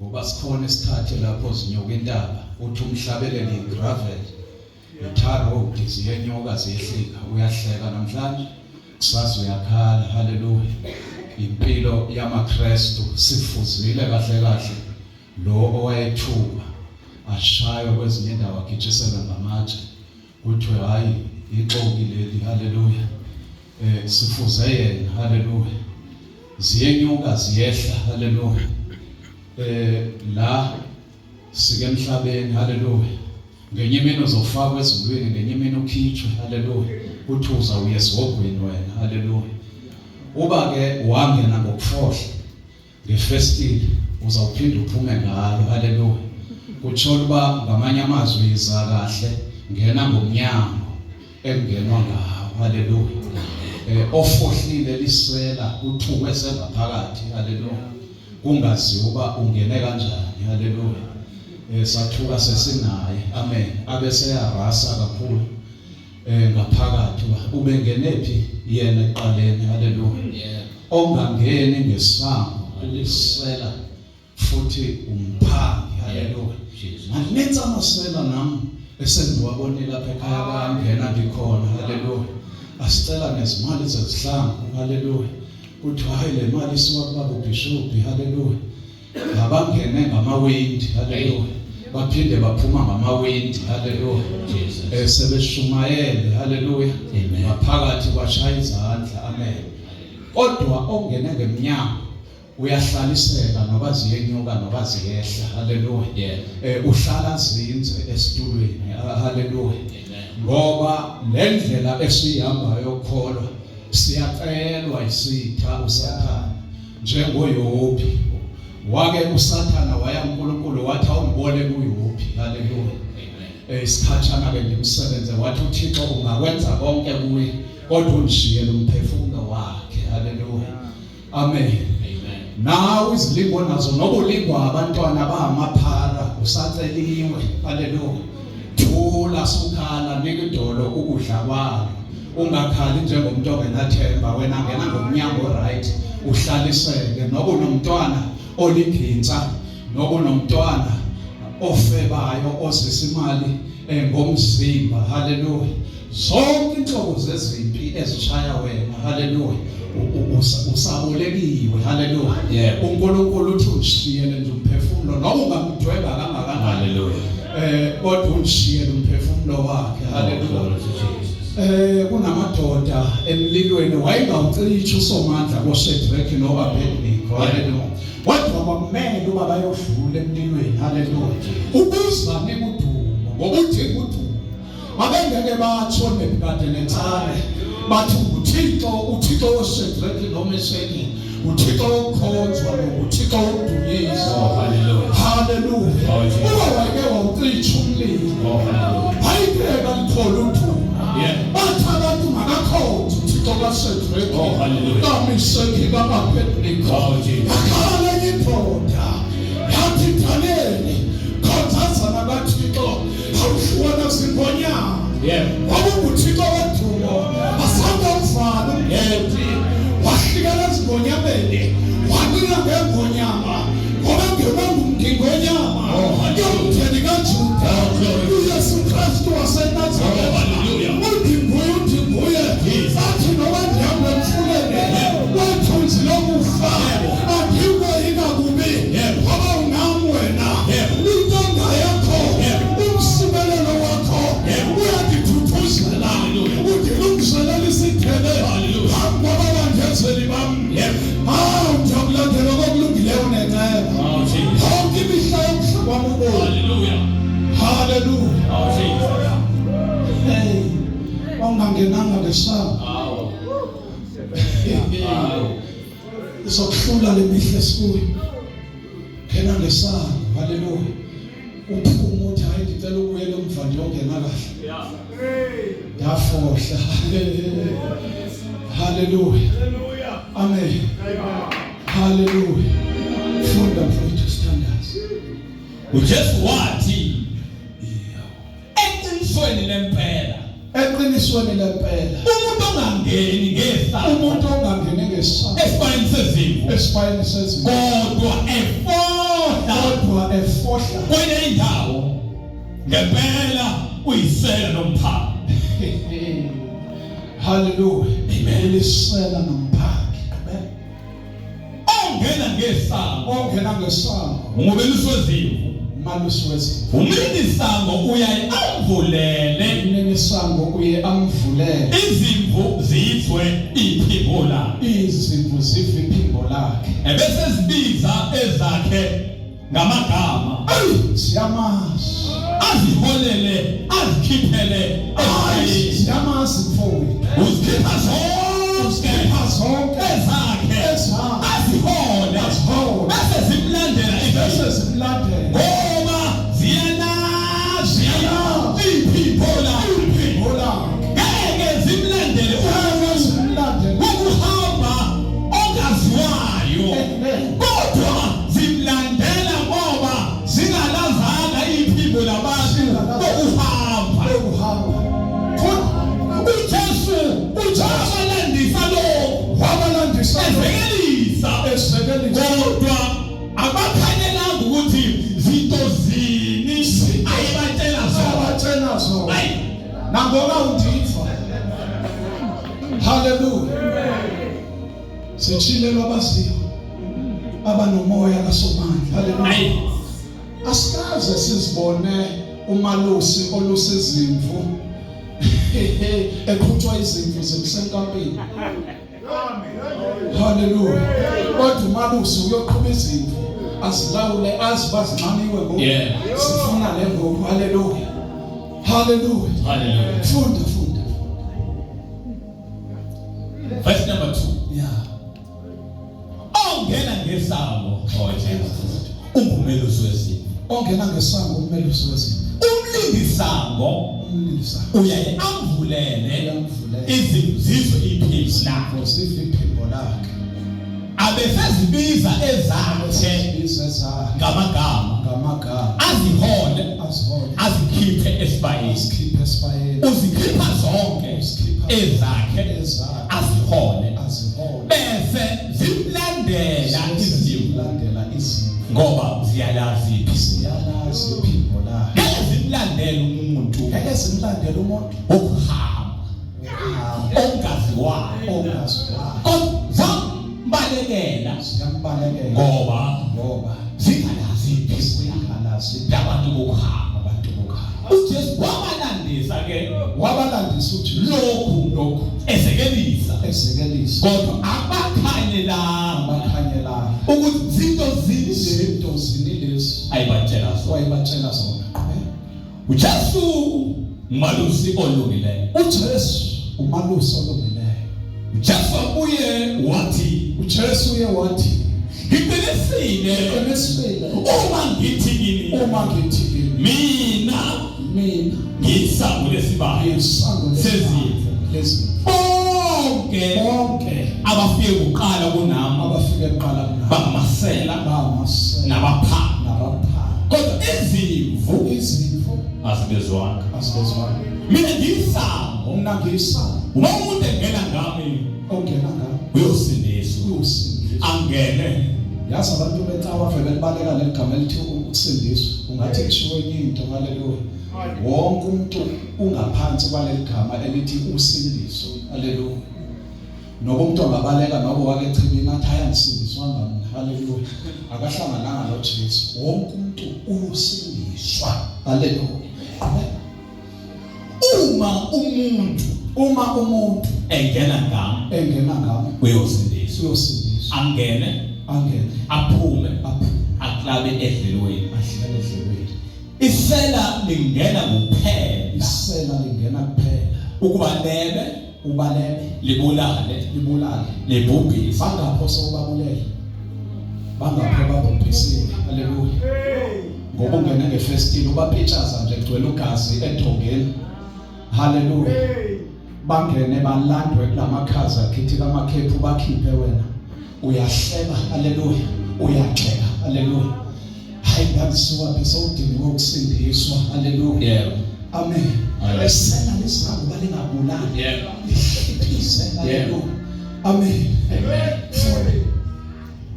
Ngoba sikhona isikhathi lapho zinyuka intaba, uthi umhlabeleli gravel, i-tar road ziyenyuka ziyehlika, uyahleka namhlanje, kusasa uyakhala. Haleluya. Impilo yamaKristu sifuzile kahle kahle lo owayethuka ashaywe kwezinye indawo agitshiselwe ngamatshe kuthiwe hayi ixoki leli. Haleluya. Sifuze yena. Haleluya. Ziyenyuka ziyehla. Haleluya. La sike emhlabeni. Haleluya. Ngenye imini uzofakwa ezulwini, ngenye imini ukhitshwe. Haleluya. Uthi uzawuya esihogweni wena. Haleluya. Uba ke wangena ngokufohla ngefestile, uzawuphinda uphume ngalo. Haleluya. Kutsho uba ngamanye amazwi yiza kahle, ngena ngomnyango ekungenwa ngawo. Haleluya. Ofohlile lisela uthukwe sengaphakathi. Haleluya. Kungaziwa uba ungene kanjani. Haleluya. Sathuka sesinaye. Amen. Abe seyarasa kakhulu ngaphakathi ubengene phi yena eqaleni. Haleluya. Ongangeni ngesango ulisela futhi umphangi. Haleluya. Maninzi amasela nami esengiwabonile lapha ekhaya kangena ngikhona. Haleluya. Asicela nezimali zezihlangu. Haleluya. Kuthiwa hayi le mali isuka kubaba ubhishobhi. Haleluya. Abangene ngamawindi. Haleluya. Baphinde baphuma ngamawindi. Haleluya. Sebeshumayele. Haleluya. Ngaphakathi kwashaya izandla. Amen. Kodwa ongene ngemnyango uyahlaliseka noba ziyenyuka noba ziyehla. Haleluya. Uhlala zinze esitulweni. Haleluya. Ngoba le ndlela esihambayo yokukholwa siyacelwa isitha uSathana njengoYobi. Wake uSathana waya kuNkulunkulu wathi awungibone kuYobi. Haleluya. Isikhatshana ke ngimsebenze, wathi uThixo ungakwenza konke kuye kodwa ungishiyele umphefumulo wakhe. Haleluya. Amen. Nawe izilingo nazo noba ulingwa abantwana abangamaphara usaceliwe. Haleluya. Thula sukhala, nika idolo ukudla kwalo, ungakhali njengomuntu ongenathemba. Wena ngena ngomnyango right, uhlaliseke noba unomntwana oligintsa, noba unomntwana ofebayo ozisa imali ngomzimba. Haleluya. Zonke inhlobo zezimpi ezishaya wena. Haleluya. Usabolekiwe. Haleluya. uNkulunkulu uthi ungishiyele nje umphefumulo noma ungamdweba kangakanani. Haleluya. Kodwa ungishiyele umphefumulo wakhe. Haleluya. Kunamadoda emlilweni wayengawucisha uSomandla koShadrach noAbednego. Haleluya. Kodwa kwakumele uba bayodlula emlilweni. Haleluya. Ukuza nikudumo ngoba udinga udumo. Babengeke batsho Nebukadnezare bathi uThixo, uThixo woShadrach noMesheki, uThixo wokukhonzwa lo, uThixo wokudunyiswa. Oh, hallelujah. Haleluya. Oh, Jesus. Uba wake wawucisha umlilo. Oh, hallelujah. Hayi ke balithola udumo. Bathi abantu makakhonze uThixo kaShadrach. Oh, hallelujah. KaMesheki, kaAbednego. Oh, Jesus. Yakhala enye indoda yathi Daniel, khonzazana kaThixo awudliwa zingonyama. Ngoba unguThixo wodumo, asangomvala umgodi wahlikela ezingonyameni, wanina ngengonyama ngoba ngenangumngingonyama yomndeni kaJuda, uYesu Kristu waseNazaretha. Undinguye, undinguye, athi noba ndihamba emfuleni wethunzi lokufa andikoyika kubi ngoba unam wena. Intonga yakho, umsibelelo wakho uyandithuthuzela, undilungiselela isithebe phambi kwababandezeli bam. Awu, ndiyakulandela kokulungileyo nenceba Oh, Jesus. yonke imihla yomhla wam ubomi. Hallelujah. Haleluya. Oh, Jesus. Hey, ongangenanga ngesango Awu. Awu. izokuhlula le mihla esikuyo. Ngena ngesango. Haleluya. Uphuma uthi hayi ndicela ukubuyela emva ndiyongena kahle. Ndafohla. Haleluya. Amen. Haleluya. Funda mfowethu sithandaze. uJesu wathi eqinisweni lempela, Eqinisweni lempela, umuntu ongangeni ngesango umuntu ongangeni ngesango esibayeni sezimvu esibayeni sezimvu kodwa efohla kodwa Ngempela uyisela nomphangi. Hallelujah. Amen. Ulisela nomphangi. Amen. Ongena ngesango Ongena ngesango ungumelusi wezimvu. umalusi wezimvu. Umlindi-sango uyaye amvulele Umninisango uye amvulele. izimvu zizwe iphimbo lakhe. Izimvu zive iphimbo lakhe. Ebese zibiza ezakhe ngamagama. Ayi, siyamazi. Aziholele azikhiphele Ayi, esibayeni. siyamazi mfowethu. Uzikhipha zonke Uzikhipha zonke ezakhe ezakhe. azihole Azihole. bese zimlandela Bese izimvu. zimlandela. Ngoba ziyalazi Ziyalazi. iphimbo lakhe. Iphimbo lakhe. Ngeke zimlandele Ngeke zimlandele. ukuhamba ongaziwayo Amen. kodwa zimlandela ngoba zingalazanga iphimbo labantu bokuhamba. Ukuhamba. uJesu wabalandisa lokhu Wabalandisa ezekelisa ezekelisa. kodwa abakhanyelanga ukuthi zinto zini ayebatshela zona. Abatshela zona. Ayi. Nangona undiva. Hallelujah. Sitshilelwa abaziyo abanomoya kaSomandla. Hallelujah. Ayi. Asikaze sizibone umalusi olusa izimvu eqhutshwa izimvu zimsenkampini. Hallelujah. Kodwa umalusi uyoqhuba izimvu azilawule azi bazinxaniwe ngoku. Yeah. Sifuna le ngoku. Hallelujah. Hallelujah. Hallelujah. Funda funda. Verse number 2. Yeah. Ongena ngesango, oh Jesus, ungumelusi wezimvu. Ongena ngesango umelusi wezimvu. Umlindisango Umlindisa. uyaye amvulele Uyamvulela. izimvu zizwe iphimbo lakhe. Zive iphimbo lakhe. Abesezibiza ezakhe Zibiza ezakhe ngamagama ngamagama. azihole Azihole. azikhiphe esibayeni. Azikhiphe esibayeni. Uzikhipha zonke Uzikhipha ezakhe ezakhe. azihole Azihole. bese zimlandela izimvu Zimlandela izimvu. ngoba ziyalazi iphimbo. Ziyalazi iphimbo lakhe. Ngeke zimlandele umuntu Ngeke zimlandele umuntu wokuhamba ohamba ongaziwayo ongaziwayo. kodwa zambalekela Ziyambalekela ngoba ngoba zingalazi iphimbo zingalazi labantu bokuhamba. abantu bokuhamba. uJesu wabalandisa ke Wabalandisa uJesu lokhu lokhu ezekelisa ezekelisa kodwa abakhanyelanga abakhanyelanga ukuthi zinto zini lezi izinto zini lezi ayibatshela zona. wayebatshela zona. uJesu umalusi olungileyo. uJesu umalusi olungileyo. uJesu wabuye wathi uJesu uye wathi ngiqinisile qinisile uma ngithi kini uma ngithi kini mina mina ngiyisango lesibaya ngiyisango Sezimvu. lezimvu bonke bonke abafike kuqala kunami abafike kuqala kunami bangamasela bamasela nabaphangi nabaphangi kodwa izimvu izimvu azibezwanga. azibezwanga. Mina ngiyisango, Mina ngiyisango uma umuntu engena ngami ongena ngami uyosindiswa, uyosindiswa. angene Yazi abantu becawa vele belibaleka leli gama elithi ukusindiswa ungathi kushiwo enye into. Haleluya. Wonke umuntu ungaphansi kwaleli gama elithi usindiso. Haleluya. Noba umuntu angabaleka noba wake echibini athi hayi angisindiswanga mina. Haleluya. Akahlangananga noJesu. Wonke umuntu uyosindiswa. Haleluya. Uma umuntu Uma umuntu engena ngami engena ngami uyosindiswa, uyosindiswa. angene Angene aphume aphume aklabe edlelweni. ahlale edlelweni. Isela lingena kuphela Isela lingena kuphela ukuba lebe ubalele libulale libulale. libhubhise. Bangapho sowubabulele, bangapho babhubhisile. Haleluya. Ngoba ungene ngefestile ubapitshaza nje kugcwele ugazi edongeni. Haleluya. Bangene balandwe kulamakhaza khithika amakhephu bakhiphe wena uyahleba. Haleluya. Uyagxeka. Haleluya. Hayi ngangisuka phi sewudiniwe ukusindiswa. Haleluya. Yebo. Amen. Amen. Isela lisango balingabulali. Yebo. Lihliphize. Haleluya. Amen. Amen.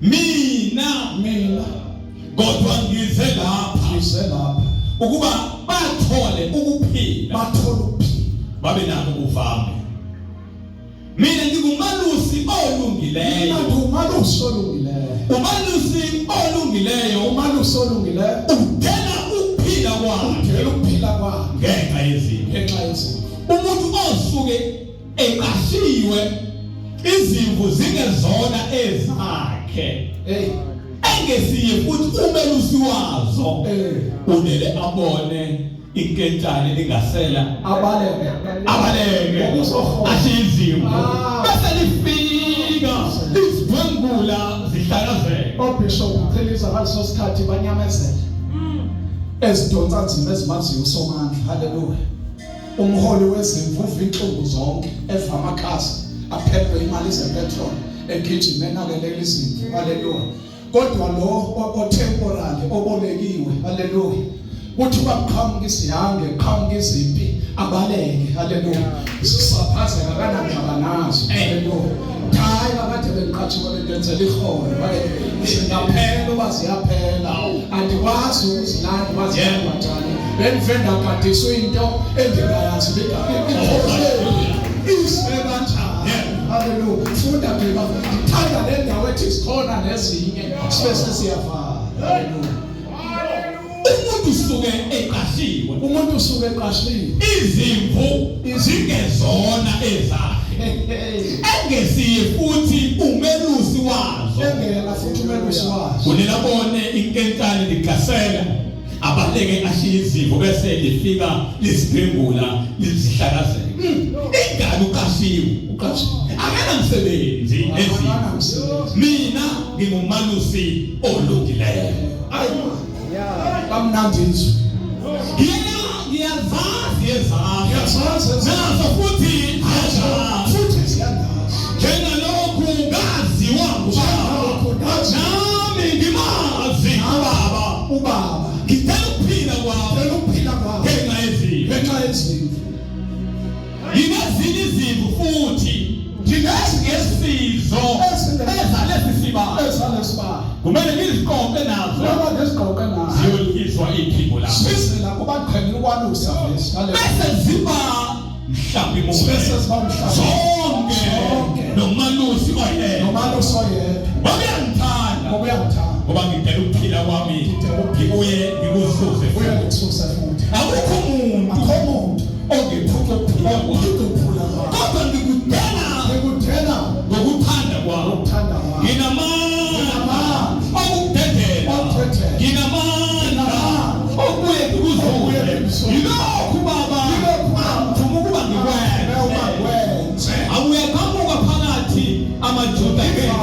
Mina Mina kodwa ngize lapha ngize lapha Ukuba bathole ukuphila, bathole ukuphila, babe nako kuvame. Mina ngingumalusi olungileyo. Mina ngingumalusi olungileyo. Umalusi olungileyo, umalusi olungileyo udela ukuphila kwakhe, udela ukuphila kwakhe ngenxa yezimvu, ngenxa yezimvu. Umuntu osuke eqashiwe izimvu zingezona ezakhe. Hey, engesiye futhi umelusi wazo. Unele abone inkentshane lingasela abaleke, abaleke ashiye izimvu, bese lifika lizidwengula zihlakazeke. Obishop Chiliza ngaleso sikhathi banyamezela ezidonsa nzima ezimaziyo uSomandla. Haleluya. Umholi wezimvu uva inhlungu zonke, eva amakhaza, aphelwe imali zepetrol, egijima enakelela izimvu. Haleluya. Kodwa lo otemporary obolekiwe, haleluya, kuthi baqhamuka isihange, qhamuka izimpi, abaleke. Haleluya. Sisaphazeka kanandaba nazo. Haleluya. Hayi, akade bengiqhatshiwe bengenzela iholo, zingaphela uba ziyaphela, andikwazi ukuzilanda uba zihamba njani, bengive ndagadiswa into endingayazi izwe kanjani. Haleluya. Funda phela, ngithanda le ndawo ethi sikhona nezinye sibe sesiyavala. Haleluya. Umuntu usuke eqashiwe, umuntu usuke eqashiwe, izimvu zingezona ezakhe, engesiye futhi umelusi wazo, engena futhi umelusi wazo. Kunelabone inkentshane ligasela, abaleke ashiye izimvu, bese lifika lizidwengula lizihlakazeke. Ingane uqashiwe, uqashiwe, akanamsebenzi nezimvu. Mina ngingumalusi olungileyo. Ayi, kamnandi izwi. Ngiyazazi ezami, ngiyazazi nazo futhi futhi ziyandazi, njengalokhu ngaziwa ngubaba, nami ngimazi ubaba. Ubaba ngidela ukuphila kwami, ngidela ukuphila kwami ngenxa yezimvu, ngenxa yezimvu. Nginezinye izimvu futhi ngingesizo ezalesi sibaya, ezalesi sibaya, kumele ngiziqoqe nazo, noma ngiziqoqe nazo, ziyolizwa iphimbo lami, size lapho baqhemile ukwalusa bese ziba mhlambi munye, bese ziba mhlambi zonke, nomalusi oyedwa, nomalusi oyedwa. Ngoba uyangithanda, ngoba uyangithanda, ngoba ngidela ukuphila kwami, ngibuye ngikusuze, buye ngikusuze futhi. Akukho muntu, akukho muntu ongephuca ukuphila kwami, kodwa ngikudela, ngikudela ngokuthanda kwami, ngokuthanda kwami. Nginamandla okukudedela, nginamandla okubuye ngikuzuze. Yilokhu Baba angithuma ukuba ngikwenze. Awuyaqhamuka phakathi amaJuda ngenxa